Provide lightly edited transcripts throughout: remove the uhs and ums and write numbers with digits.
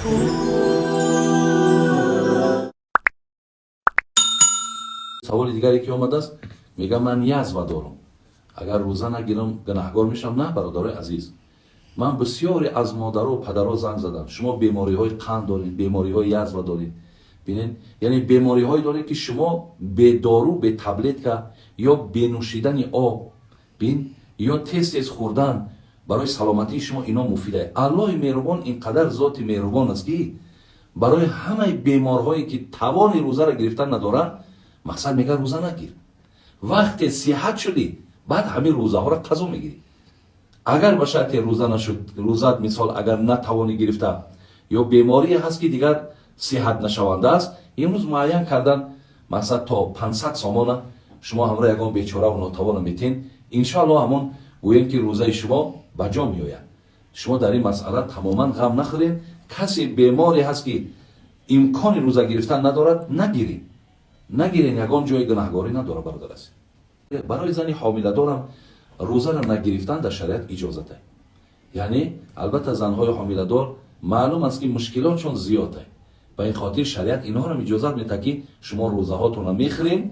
Саволи дигаре ки омадааст, мегӯям, ман язва дорам, агар рӯза нагирам, гунаҳгор мешавам? На, бародарои азиз, ман бисёре аз модару падаро занг задам. Шумо бемориҳои қанд доред, бемориҳои язва доред, бинед, яъне бемориҳое доред, ки шумо бе дору, бе таблетка ё бе нӯшидани об, бин, ё тез тез хӯрдан барои саломатии шумо ино муфида. Аллоҳи меҳрубон ин қадар зоти меҳрубон аст, ки барои ҳамаи беморҳое, ки тавони рӯзаро гирифтан надоранд, мақсад мегӯяд, рӯза нагир, вақте сиҳат шудӣ, баъд ҳамин рӯзаҳоро қазо мегирӣ. Агар ба шарте рӯза нашуд, рӯзат, мисол, агар натавонӣ гирифта ё беморие ҳаст, ки дигар сиҳат нашаванда аст, имрӯз муайян кардан, мақсад, то 500 сомона шумо ҳамроҳ ягон бечораву нотавона метен, иншоаллоҳ, ҳамон гӯем, ки рӯзаи шумо ба ҷо меояд. Шумо дар ин масъала тамоман ғам нахӯред. Касе беморе ҳаст, ки имкони рӯза гирифтан надорад, нагиред, нагирен, ягон ҷои гунаҳгорӣ надорад, бародар аст. Барои зани ҳомиладорам рӯзаро нагирифтан дар шариат иҷозата. Яъне, албатта, занҳои ҳомиладор маълум аст, ки мушкилотшон зиёда, ба ин хотир шариат инҳоро иҷозат медиҳад, ки шумо рӯзаҳотонро мехӯрем,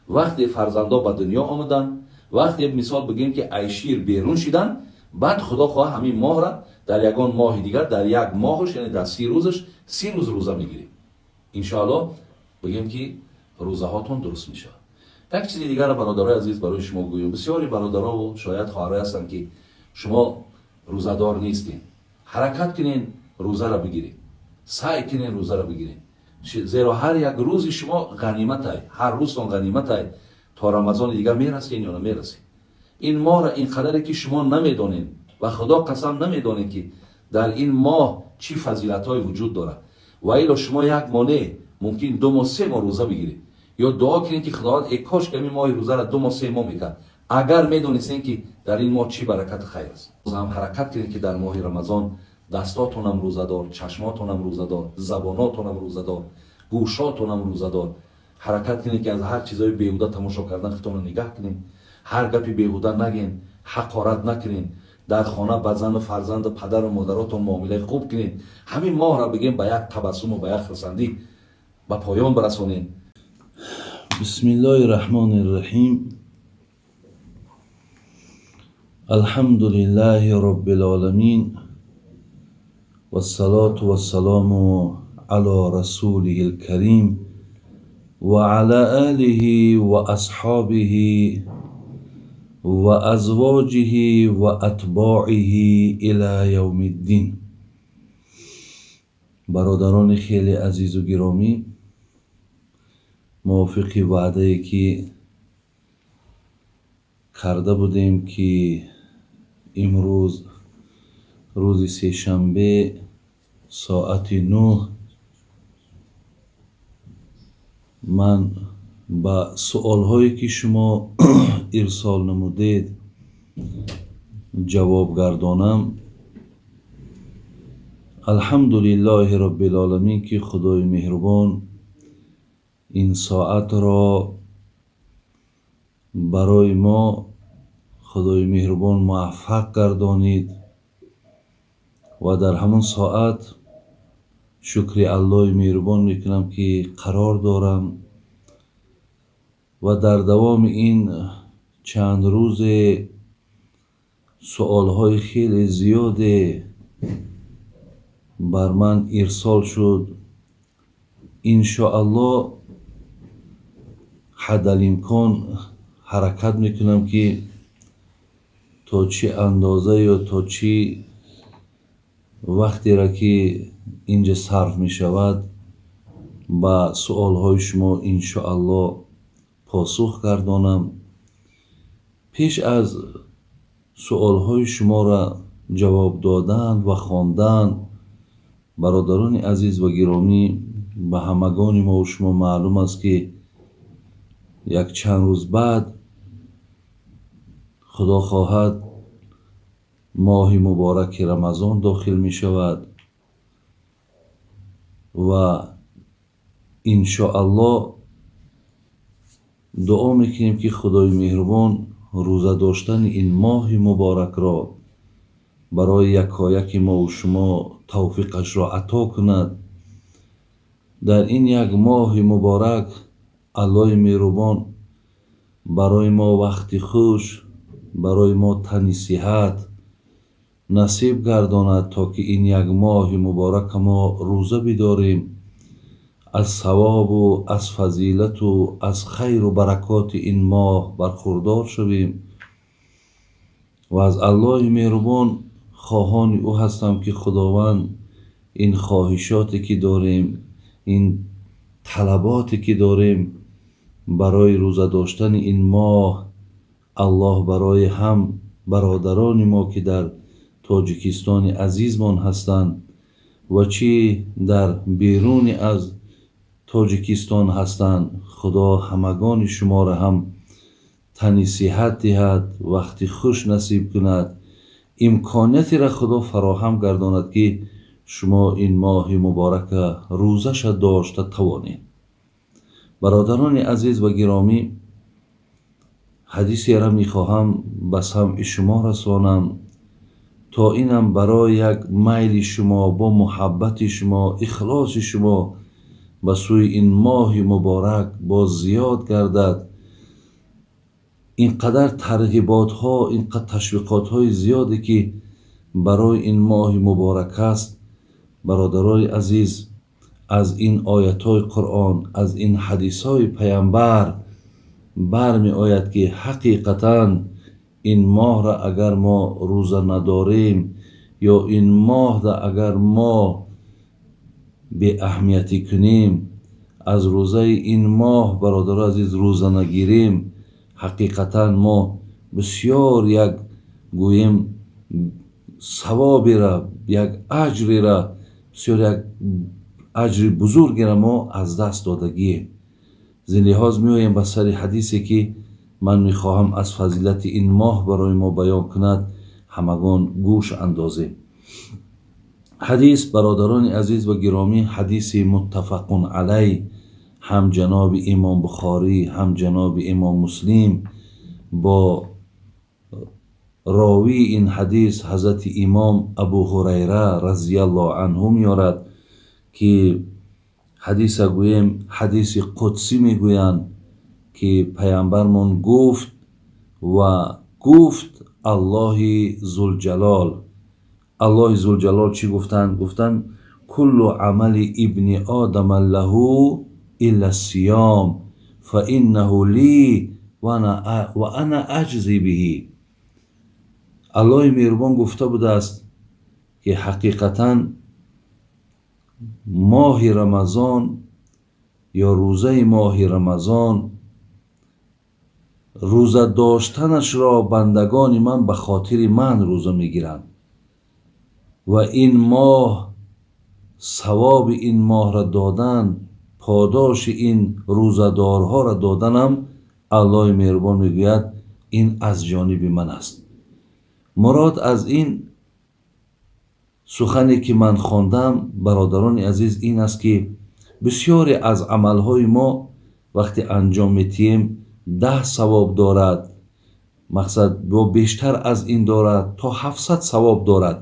вақте фарзандо ба дунё омаданд, вақте, мисол бигӯем, ки ай шир берун шидан, баъд, худо хоҳа, ҳамин моҳра дар ягон моҳи дигар, дар як моҳаш, яъне дар 30 рӯзаш, 30 рӯз рӯза мегирем, иншоаллоҳ, бигӯем, ки рӯзаҳотон дуруст мешавад. Як чизи дигар, бародарои азиз, барои шумо гӯем. Бисёри бародарову шояд хоҳарое ҳастанд, ки шумо рӯзадор нестед. Ҳаракат кунен, рӯзаро бигиред, саъй кунен, рӯзаро бигиред, зеро ҳар як рӯзи шумо ғаниматай, ҳар рӯзтон ғаниматай. То Рамазони дигар мерасед ё намерасед? Ин моҳра ин қадаре, ки шумо намедонед, ва худо қасам, намедонед, ки дар ин моҳ чӣ фазилатҳое вуҷуд дорад. Ва ило шумо як моҳ не, мумкин 2 моҳ, 3 моҳ рӯза бигиред ё дуо кунед, ки Худованд, э кош ки ҳамин моҳи рӯзаро 2 моҳ, 3 моҳ мекард, агар медонистем, ки дар ин моҳ чӣ баракату хайр аст. Ҳам ҳаракат кунед, ки дар моҳи Рамазон дастотонам рӯзадор, чашмотонам рӯзадор, забонотонам рӯзадор, гӯшотонам рӯзадор. Ҳаракат кунед, ки аз ҳар чизҳои беҳуда тамошо кардан худтонро нигаҳ кунед, ҳар гапи беҳуда нагӯед, ҳақорат накунед, дар хона ба зану фарзанду падару модаротон муомилаи хуб кунед. Ҳамин моҳро, бигем, ба як табассуму ба як хурсандӣ ба поён барасонед. Бисмиллоҳи раҳмони раҳим. Алҳамду лиллаҳи роббил оламин, вассалоту вассалому ало расулиҳил карим ва ала олиҳи ва асҳобиҳи ва азвоҷиҳи ва атбоиҳи ила явмиддин. Бародарони хеле азизу гиромӣ, мувофиқи ваъдае, ки карда будем, ки имрӯз, рӯзи сешанбе, соати 9 ман ба суолҳое, ки шумо ирсол намудед, ҷавоб гардонам. Алҳамду лиллоҳи роббилоламин, ки Худои меҳрубон ин соатро барои мо Худои меҳрубон муваффақ гардонид ва дар ҳамон соат шукри Аллоҳи меҳрубон мекунам, ки қарор дорам ва дар давоми ин чанд рӯзе суолҳои хеле зиёде бар ман ирсол шуд. Иншоаллоҳ, ҳадалимкон ҳаракат мекунам, ки то чӣ андоза ё то чӣ вақтеро, ки инҷа сарф мешавад, ба суолҳои шумо иншоаллоҳ посух гардонам. Пеш аз суолҳои шуморо ҷавоб додан ва хондан, бародарони азиз ва гиромӣ, ба ҳамагони мову шумо маълум аст, ки як чанд рӯз баъд, худо хоҳад, моҳи мубораки Рамазон дохил мешавад ва иншоаллоҳ дуо мекунем, ки Худои меҳрубон рӯза доштани ин моҳи муборакро Барои якояки мову шумо тавфиқашро ато кунад. Дар ин як моҳи муборак Аллоҳи меҳрубон барои мо вақти хуш, барои мо тани сиҳат насиб гардонад, то ки ин як моҳи муборака мо рӯза бидорем, аз савобу аз фазилату аз хайру баракоти ин моҳ бархурдор шавем. Ва аз Аллоҳи меҳрубон хоҳони ӯ ҳастам, ки Худованд ин хоҳишоте ки дорем, ин талаботе ки дорем барои рӯза доштани ин моҳ, Аллоҳ барои ҳам бародарони мо, ки дар Тоҷикистони азизмон ҳастанд ва чӣ дар беруни аз Тоҷикистон ҳастанд, Худо ҳамагони шуморо ҳам тани сиҳат диҳад, вақти хуш насиб кунад, имкониятеро Худо фароҳам гардонад, ки шумо ин моҳи муборака рӯзаша дошта тавонед. Бародарони азиз ва гиромӣ, ҳадисеро мехоҳам ба самъи шумо расонам, то инам барои як майли шумо, бо муҳаббати шумо, ихлоси шумо ба сӯи ин моҳи муборак боз зиёд гардад. Ин қадар тарғиботҳо, ин қадар ташвиқотҳои зиёде ки барои ин моҳи муборак аст, бародарони азиз, аз ин оятҳои Қуръон, аз ин ҳадисҳои Паямбар бармеояд, ки ҳақиқатан ин моҳра агар мо рӯза надорем ё ин моҳра агар мо беаҳамиятӣ кунем, аз рӯзаи ин моҳ, бародарони азиз, рӯза нагирем, ҳақиқатан мо бисёр як гӯем савобера, як аҷрера, бисёр як аҷри бузургеро мо аз даст додагием. Аз ин лиҳоз меоем ба сари ҳадисе, ки ман мехоҳам аз фазилати ин моҳ барои мо баён кунад, ҳамагон гӯш андозем. Ҳадис, бародарони азиз ва гиромӣ, ҳадиси муттафақун алай, ҳам ҷаноби имом Бухорӣ, ҳам ҷаноби имом Муслим бо ровии ин ҳадис ҳазрати имом Абу Ҳурайра разияллоҳу анҳу меорад, ки ҳадиса гӯем ҳадиси қудсӣ мегӯянд, ки паямбармон гуфт ва гуфт Аллоҳи Зулҷалол. Аллоҳи Зулҷалол чӣ гуфтанд? Гуфтанд: куллу амали ибни одама лаҳу илла сиём фа иннаҳу ли ва ана аҷзи биҳи. Аллоҳи меҳрубон гуфта будааст, ки ҳақиқатан моҳи Рамазон ё рӯзаи моҳи Рамазон, рӯза доштанашро бандагони ман ба хотири ман рӯза мегиранд ва ин моҳ, савоби ин моҳро додан, подоши ин рӯзадорҳоро доданам, Аллоҳи меҳрубон мегӯяд, ин аз ҷониби ман аст. Мурод аз ин сухане ки ман хондам, бародарони азиз, ин аст, ки бисёре аз амалҳои мо вақте анҷом метиҳем, 10 савоб дорад, мақсад бо бештар аз ин дорад, то 700 савоб дорад,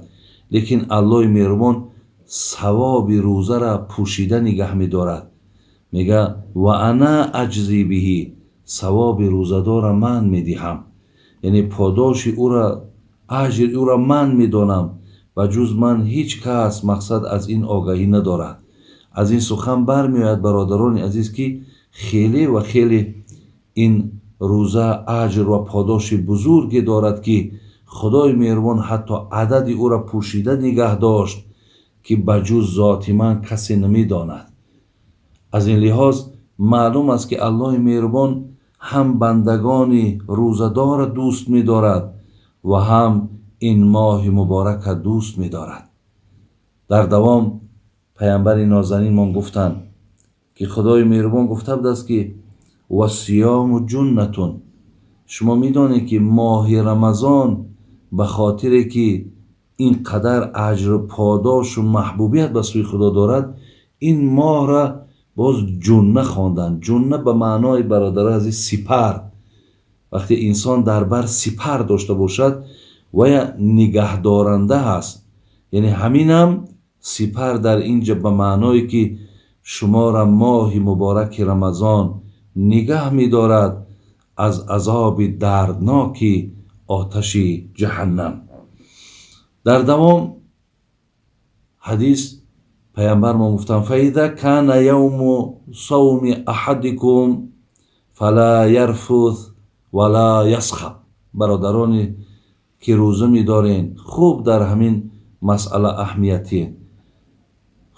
лекин Аллоҳи меҳрубон савоби рӯзара пӯшида нигаҳ медорад. Мега: ва ана аҷзи биҳи, савоби рӯзадора ман медиҳам, яъне подоши ӯра, аҷри ӯра ман медонам ва ҷуз ман ҳеҷ кас мақсад аз ин огаҳӣ надорад. Аз ин сухан бармеояд, бародарони азиз, ки хеле ва хеле ин рӯза аҷр ва подоши бузурге дорад, ки Худои меҳрубон ҳатто адади ӯра пӯшида нигаҳ дошт, ки ба ҷуз зоти ман касе намедонад. Аз ин лиҳоз маълум аст, ки Аллоҳи меҳрубон ҳам бандагони рӯзадорро дӯст медорад ва ҳам ин моҳи муборака дӯст медорад. Дар давом паямбари нозанинмон гуфтанд, ки Худои меҳрубон гуфта будааст, ки вассиёму ҷуннатун. Шумо медонед, ки моҳи Рамазон ба хотире ки ин қадар аҷру подошу маҳбубият ба сӯи Худо дорад, ин моҳра боз ҷунна хонданд. Ҷунна ба маънои, бародарои азиз, сипар. Вақте инсон дар бар сипар дошта бошад, Вая нигаҳдоранда ҳаст. Яъне ҳаминам сипар дар инҷа ба маъное, ки шуморо моҳи мубораки Рамазон нигаҳ медорад аз азоби дардноки оташи ҷаҳаннам. Дар давом ҳадис паямбар мо гуфтанд: فإذا كان يوم صوم أحدكم فلا يرفث ولا يصخب. Бародароне ки рӯза медорен, хуб дар ҳамин масъала аҳамиятӣ.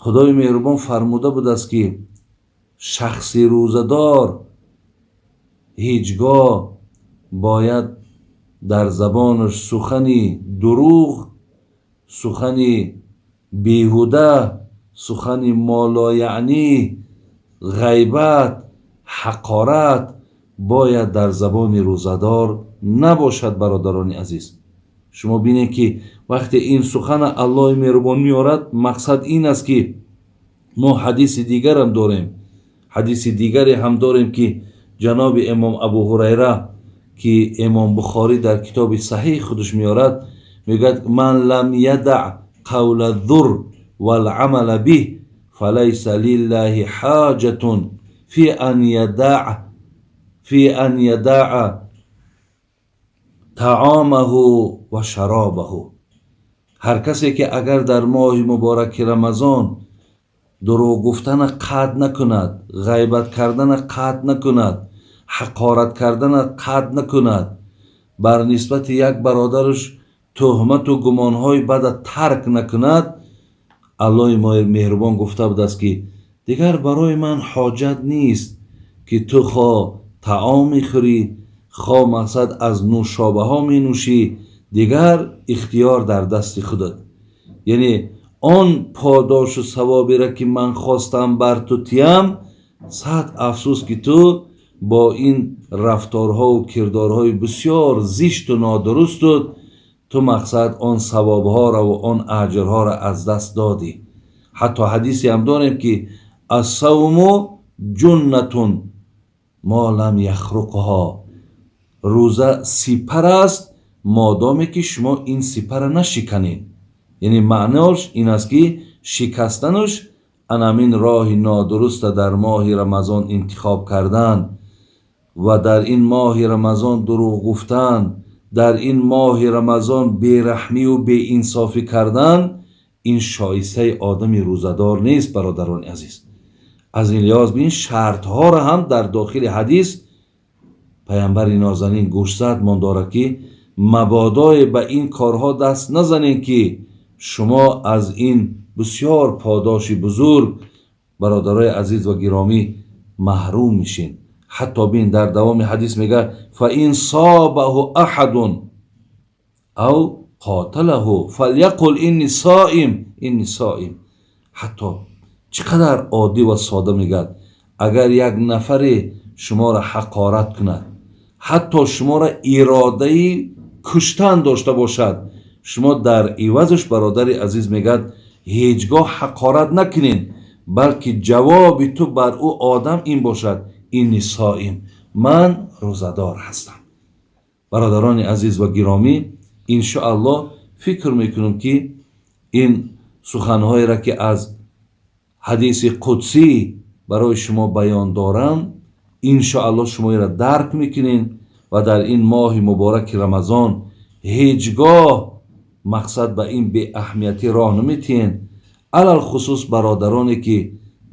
Худои меҳрубон фармуда будааст, ки шахси рӯзадор ҳеҷ гоҳ бояд дар забонаш сухани дурӯғ, сухани беҳуда, сухани молояънӣ, ғайбат, ҳақорат бояд дар забони рӯзадор набошад. Бародарони азиз, шумо бинед, ки вақте ин сухана Аллоҳи меҳрубон меорад, мақсад ин аст, ки мо ҳадиси дигарам дорем, ҳадиси дигаре ҳам дорем, ки ҷаноби имом Абу Ҳурайра, ки имом Бухорӣ дар китоби Саҳиҳи худаш меорад, мегӯяд: من لم يدع قول الزور والعمل به فليس لله حاجة في أن يدع طعامه وشرابه. Ҳар касе ки агар дар моҳи мубораки Рамазон дурӯғ гуфтана қатъ накунад, ғайбат кардана қатъ накунад, ҳақорат кардана қатъ накунад, бар нисбати як бародараш тӯҳмату гумонҳои бада тарк накунад, Аллоҳи меҳрубон гуфта будааст, ки дигар барои ман ҳоҷат нест, ки ту хо таом мехӯрӣ, хо мақсад аз нӯшобаҳо менӯшӣ, дигар ихтиёр дар дасти худат. Яъне он подошу савоберо, ки ман хостам бар ту тиям, сад афсӯс, ки ту бо ин рафторҳову кирдорҳои бисёр зишту нодурусту ту мақсад он савобҳоро ва он аҷрҳоро аз даст додӣ. Ҳатто ҳадисе ҳам дорем, ки الصوم جنة من لم يخرقها. Рӯза сипар аст, модоме ки шумо ин сипара нашиканед. Яъне маънош ин аст, ки шикастанаш анамин роҳи нодуруста дар моҳи Рамазон интихоб кардан ва дар ин моҳи Рамазон дурӯғ гуфтан, дар ин моҳи Рамазон бераҳмию беинсофӣ кардан, ин шоистаи одами рӯзадор нест. Бародарони азиз, аз ин лиҳоз бин, шартҳоро ҳам дар дохили ҳадис паямбари нозанин гӯшзад мондорад, ки мабодое ба ин корҳо даст назанед, ки шумо аз ин бисёр подоши бузург, бародарои азиз ва гиромӣ, маҳрум мешед. Ҳатто бин, дар давоми ҳадис мегӯяд: فإن سابه أحد أو قاتله فليقل إني صائم، إني صائم. Ҳатто чӣ қадар оддӣ ва сода мегӯяд: агар як нафаре шуморо ҳақорат кунад, ҳатто шуморо иродаи куштан дошта бошад, шумо дар ивазаш, бародари азиз, мегӯяд, ҳеҷ гоҳ ҳақорат накунед, балки ҷавоби ту бар ӯ одам ин бошад: إني صائم, ман рӯзадор ҳастам. Бародарони азиз ва гиромӣ, иншоаллоҳ, фикр мекунам, ки ин суханҳоеро, ки аз ҳадиси қудсӣ барои шумо баён дорам, иншоаллоҳ, шумо инро дарк мекунед ва дар ин моҳи мубораки Рамазон ҳеҷ гоҳ мақсад ба ин беаҳамиятӣ роҳ наметиҳед. Алалхусус бародароне, ки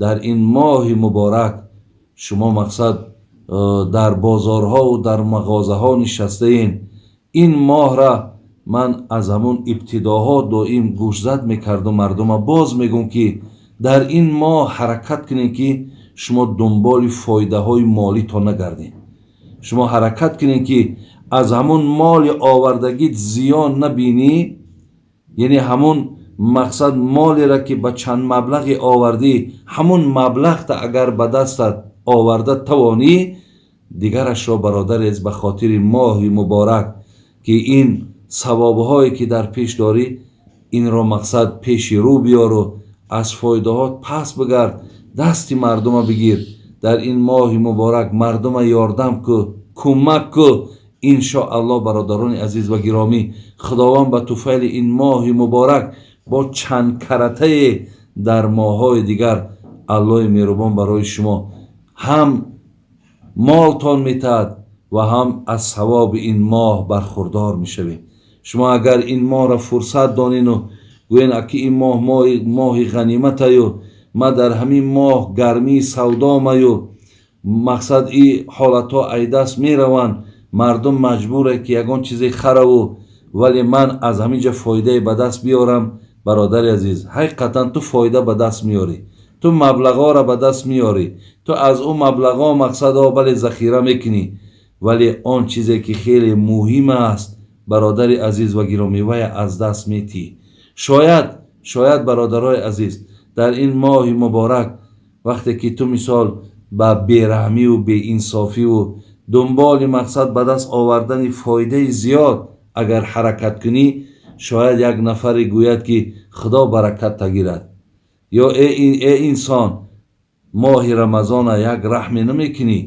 дар ин моҳи муборак шумо мақсад дар бозорҳову дар мағозаҳо нишастаен. Ин моҳра ман аз ҳамун ибтидоҳо доим гӯшзад мекардум мардума, боз мегӯм, ки дар ин моҳ ҳаракат кунед, ки шумо дунболи фоидаҳои молитон нагардед. Шумо ҳаракат кунед, ки аз ҳамун моли овардагит зиён набинӣ. Яъне ҳамун мақсад молеро, ки ба чанд маблағе овардӣ, ҳамун маблағта агар ба дастат оварда тавонӣ, дигарашро, бародарез, ба хотири моҳи муборак, ки ин савобҳое, ки дар пеш дорӣ, инро мақсад пеши рӯ биёру аз фоидаҳот пас бигард, дасти мардума бигир, дар ин моҳи муборак мардума ёрдам ку, кӯмак ку. Иншоаллоҳ, бародарони азиз ва гиромӣ, Худованд ба туфайли ин моҳи муборак бо чанд каратае дар моҳҳои дигар Аллоҳи меҳрубон барои шумо ҳам молтон метаҳад ва ҳам аз савоби ин моҳ бархурдор мешавем. Шумо агар ин моҳро фурсат донену гӯен, аки ин моҳ моҳи ғаниматаю, ма дар ҳамин моҳ гармии савдомаю, мақсад и ҳолатҳо айдаст мераванд, мардум маҷбуре ки ягон чизе хараву, вале ман аз ҳамин ҷа фоидае ба даст биёрам. Бародари азиз, ҳақиқатан ту фоида ба даст меёрӣ, ту маблағҳоро ба даст меёрӣ, ту аз ӯ маблағҳо мақсадҳо бале захира мекунӣ, вале он чизе ки хеле муҳим аст, бародари азиз ва гиромӣ, вая аз даст метиҳӣ. Шояд, бародарои азиз, дар ин моҳи муборак вақте ки ту мисол ба бераҳмиву беинсофиву дунболи мақсад ба даст овардани фоидаи зиёд агар ҳаракат кунӣ, шояд як нафаре гӯяд, ки Худо баракат тагирад, ё э инсон, моҳи Рамазона як раҳме намекунӣ.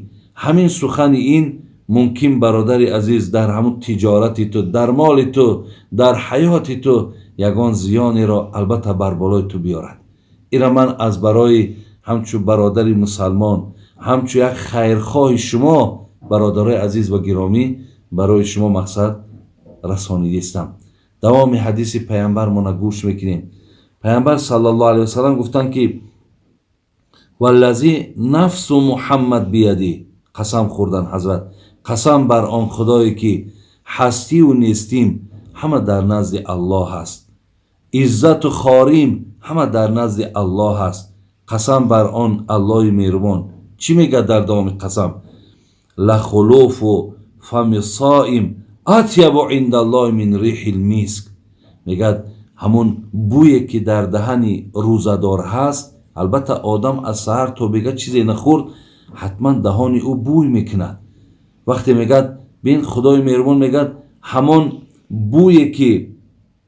Ҳамин сухани ин мумкин, бародари азиз, дар ҳамун тиҷорати ту, дар моли ту, дар ҳаёти ту ягон зиёнеро албатта бар болои ту биёрад. Ира ман аз барои ҳамчун бародари мусалмон, ҳамчун як хайрхоҳи шумо, бародарои азиз ва гиромӣ, барои шумо мақсад расонидистам. Давоми ҳадиси паямбармона гӯш мекунем. Паямбар саллаллоҳу алайҳи васалам гуфтанд, ки валлази нафсу Муҳаммад бияди, қасам хӯрдан ҳазрат, қасам бар он Худое ки ҳастиву нестим ҳама дар назди Аллоҳ аст, иззату хорим ҳама дар назди Аллоҳ аст. Қасам бар он Аллоҳи меҳрубон. Чӣ мегӯяд дар давоми қасам? Лахулуфу фами соим атябу индаллоҳи мин рихил миск. Мегӯяд, ҳамон бӯе ки дар даҳани рӯзадор ҳаст, албатта одам аз саҳар то бега чизе нахӯрд, ҳатман даҳони ӯ бӯй мекунад. Вақте мегӯяд, бин, Худои меҳрубон мегӯяд, ҳамон бӯе ки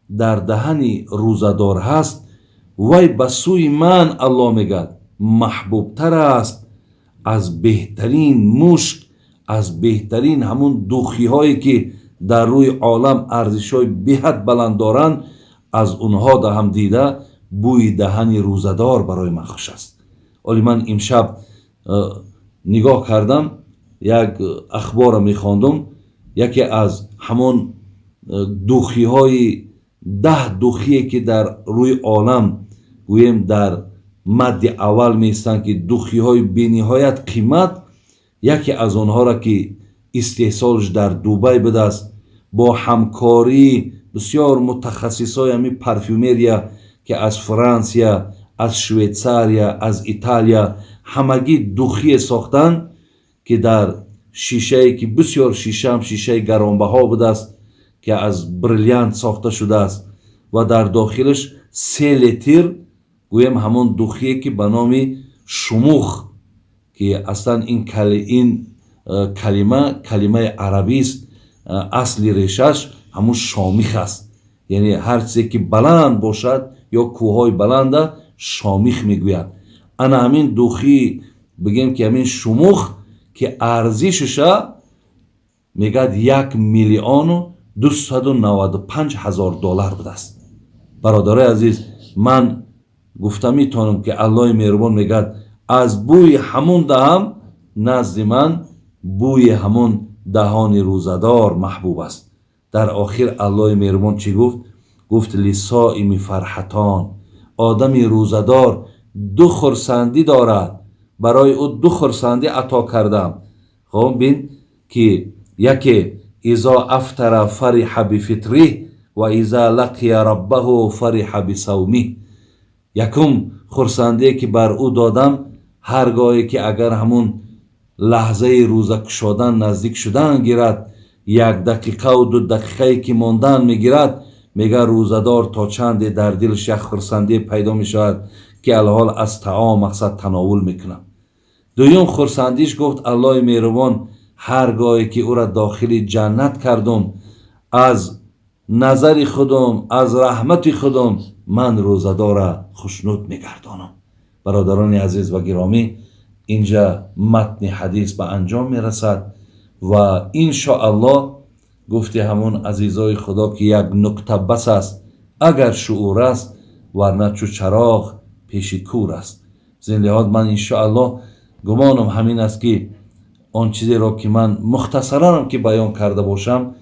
дар даҳани рӯзадор ҳаст, вай ба сӯи ман, Аллоҳ мегӯяд, маҳбубтар аст аз беҳтарин мушк, аз беҳтарин ҳамон духиҳое ки дар рӯи олам арзишҳои беҳад баланд доранд. Аз онҳо даҳам дида бӯи даҳани рӯзадор барои ман хуш аст. Оли ман имшаб нигоҳ кардам, як ахборро мехондум, яке аз ҳамон духиҳои 10 духие ки дар рӯи олам гӯем дар мадди аввал меистанд, ки духиҳои бениҳоят қимат, яке аз онҳоро ки истеҳсолш дар Дубай будааст, бо ҳамкории бисёр мутахассисҳои ҳамин парфюмерия, ки аз Франсия, аз Швейтсария, аз Италия, ҳамагӣ духие сохтанд, ки дар шишае ки бисёр шишаам шишаи гаронбаҳо будааст, ки аз бриллиант сохта шудааст, ва дар дохилаш 3 литр гӯем ҳамон духие ки ба номи Шумух, ки аслан ин калима калимаи арабист, асли решаш ҳамун шомих аст, яъне ҳар чизе ки баланд бошад ё кӯҳҳои баланда шомих мегӯянд. Ана ҳамин духӣ, бигем ки ҳамин Шумух, ки арзишаша мегӯяд 1 295 000 доллар будааст. Бародарои азиз, ман гуфта метавонам, ки Аллоҳи меҳрубон мегӯяд, аз бӯи ҳамун даҳам назди ман бӯи ҳамун даҳони рӯзадор маҳбуб аст. Дар охир Аллоҳи меҳрубон чӣ гуфт? Гуфт: лиссоими фарҳатон, одами рӯзадор ду хурсандӣ дорад, барои ӯ ду хурсандӣ ато кардам. Хоб, бин ки яке изо афтара фариҳа бифитрих ва иза лақия раббаҳу фариҳа бисавмих. Якум хурсандие ки бар ӯ додам, ҳар гоҳе ки агар ҳамун лаҳзаи рӯза кушодан наздик шудан гирад, як дақиқаву 2 дақиқае ки мондан мегирад, мега рӯзадор то чанде дар дилаш як хурсандие пайдо мешавад, ки алҳол аз таом мақсад тановул мекунам. Дуюм хурсандиш, гуфт Аллоҳи меҳрубон, ҳар гоҳе ки ӯра дохили ҷаннат кардум, аз назари худум, аз раҳмати худум ман рӯзадора хушнуд мегардонам. Бародарони азиз ва гиромӣ, инҷа матни ҳадис ба анҷом мерасад ва иншоаллоҳ. Гуфти ҳамун азизои Худо, ки як нукта бас аст, агар шуур аст, варна чу чароғ пеши кур аст. Зин лиҳоз ман, иншоаллоҳ, гумонам ҳамин аст, ки он чизеро, ки ман мухтасаранам ки баён карда бошам,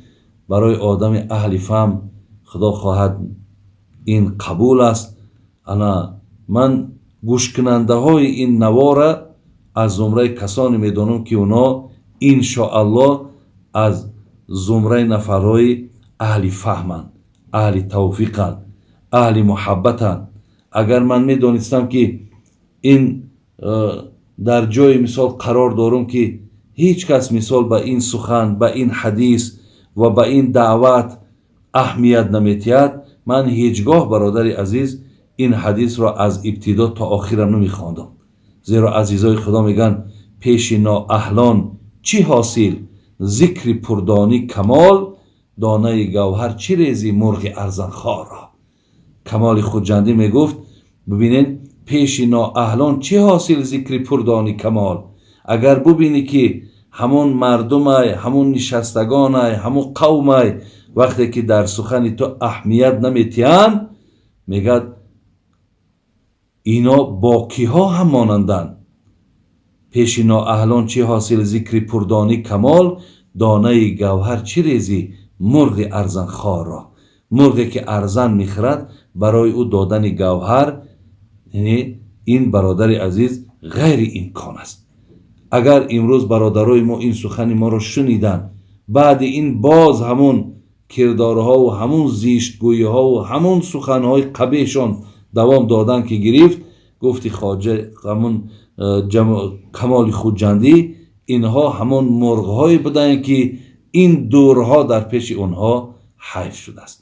барои одами аҳли фаҳм, Худо хоҳад, ин қабул аст. Ана ман гӯшкунандаҳои ин навора аз зумраи касоне медонам, ки онҳо, иншоаллоҳ, аз зумраи нафарҳои аҳли фаҳманд, аҳли тавфиқанд, аҳли муҳаббатанд. Агар ман медонистам, ки ин дар ҷои мисол қарор дорум, ки ҳеҷ кас мисол ба ин сухан, ба ин ҳадис ва ба ин даъват аҳамият наметиҳад, ман ҳеҷ гоҳ, бародари азиз, ин ҳадисро аз ибтидо то охирам намехондам. Зеро азизои Худо мегӯянд: «Пеши ноаҳлон чӣ ҳосил зикри пурдонӣ камол? Донаи гавҳар чӣ резӣ мурғи арзанхорро?» Камоли Хуҷандӣ мегуфт, бибинед: «Пеши ноаҳлон чӣ ҳосил зикри пурдонӣ камол?» Агар бубинӣ, ки ҳамон мардумай, ҳамон нишастагонай, ҳамон қавмай, вақте ки дар сухани ту аҳамият наметиҳанд, мегӯяд, ино бо киҳо ҳам монанданд? «Пеши ноаҳлон чӣ ҳосил зикри пурдонӣ камол? Донаи гавҳар чӣ резӣ мурғи арзанхорро?» Мурғе ки арзан мехӯрад, барои ӯ додани гавҳар, яъне ин, бародари азиз, ғайриимкон аст. Агар имрӯз бародарои мо ин сухани моро шуниданд, баъди ин боз ҳамун кирдорҳову ҳамун зиштгӯиҳову ҳамун суханҳои қабеҳшон давом додан ки гирифт, гуфти хоҷа ҳамун Камоли Хуҷандӣ, инҳо ҳамон мурғҳое буданд, ки ин дурҳо дар пеши онҳо ҳайф шудааст.